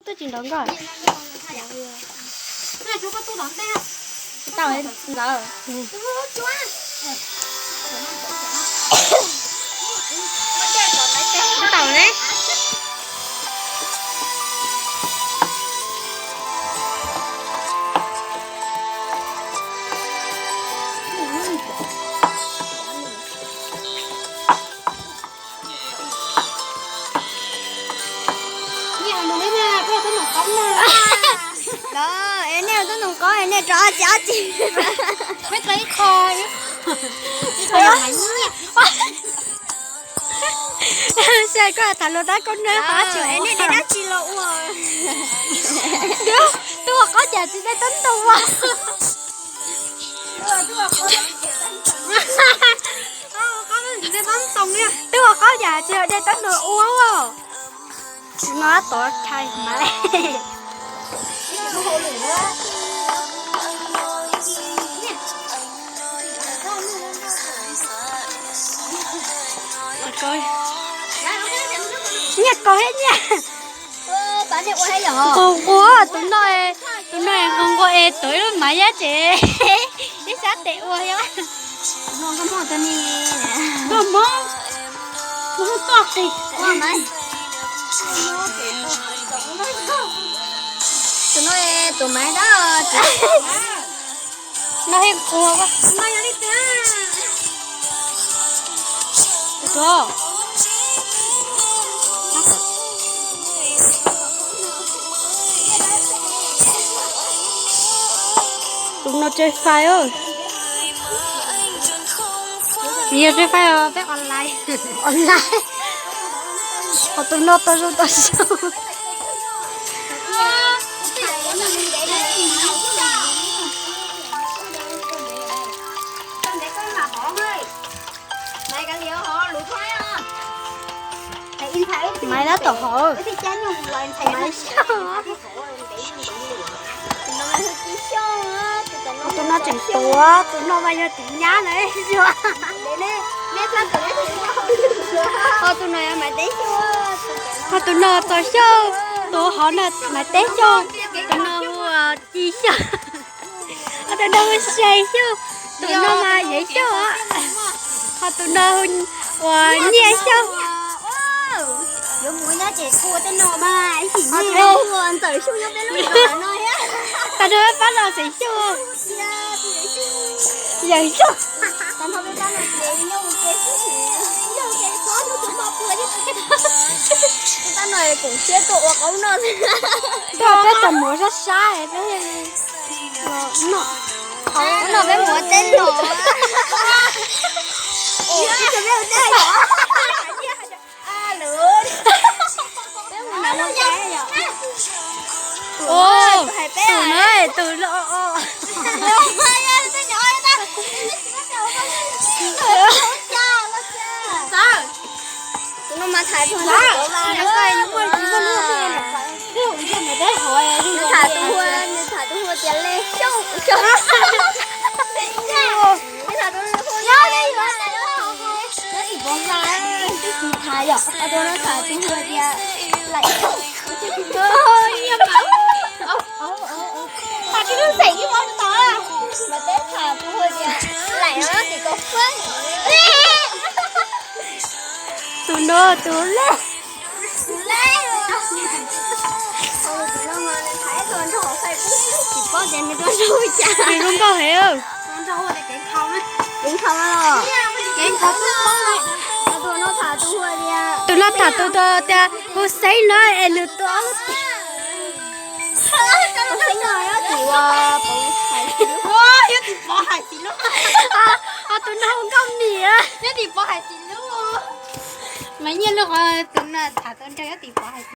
Twb tsis nrov nkoj. Tau ntawd. Tau ne. Los, es nej tus nus qab es nej rov tsis ob tsi. Sai koj tham luag tab koj nab qab tsis, es nej de dab tsi los ua? Twb ua qab cas tsis de tab ntug ua. Twb ua qab cas tsis de tab ntug ua. No tov chai mas. Nyiaj kaus thiab nyiaj. Nquag nquag tus no, tus no nquag nquag es tuav ib lub maiv yab ces ib sab tes ua yog. Nkauj Hmoob, Hmoob toj qis. Tus no tus maiv dab. No he nquag. Tus no tsw fais. Tsis yog tsw fais os, peb online. Online. Ho tus no tau zoo tau xyoo. Maiv dab tom hauv. Maiv xyoo. Tus no tseem tuav, tus no mas yog tiv nyab na. Ho tus no yog maiv teb xyoo. Ho tus no txaus xyoo, tus hauv no maiv teb xyoo, tus no hu ci xyoo. Ho tus no hu xya xyoo, tus no mas yim xyoo. Ho tus no hu ua nyiaj xyoo. Yuav mus nyob ces ua tej no mas ib sim neej ua ntxawm xyoo nyob peb lub zos no thiab. Tag nrho peb pab no xeem xyoo. Yawm xyoo. Tag nrho peb pab no ces nyob ua ke xwb, nyob ua ke txhob nrog tus no pua thiab. Peb pab no koom siab tuaj ua qaub noj. Tuaj peb tau muav sab sab peb noj. Qaub noj peb muav teb los. Tus no tus loj. Tus no mas tham, nws tham tus hu, nws tham tus hu tias Lej Xyooj. Nws tham tus hu, nyob tim Pov Nza, twb tsis tham yom, tus no tham tus hu tias Laim Xyooj. Tham tus hu xeem ib vo tod, mas peb tham tus hu tias Laim Xyooj tim Kaus Fab. Tus no tus lej. Tsis paub tias nws tuaj nrog ua cas. Nws zoo nkauj heev. Kev nkhaus los. Tus no tham tus tias hu xeeb no es nws tua. Hu xeeb no yog tim Pov Hais. Yog tim Pov Hais tim lub. Ho tus no hu Nkauj Mim, yog tim Pov Hais tim lub. Mas nyiaj lub qhov tus no tham tus nrog yog tim Pov Hais.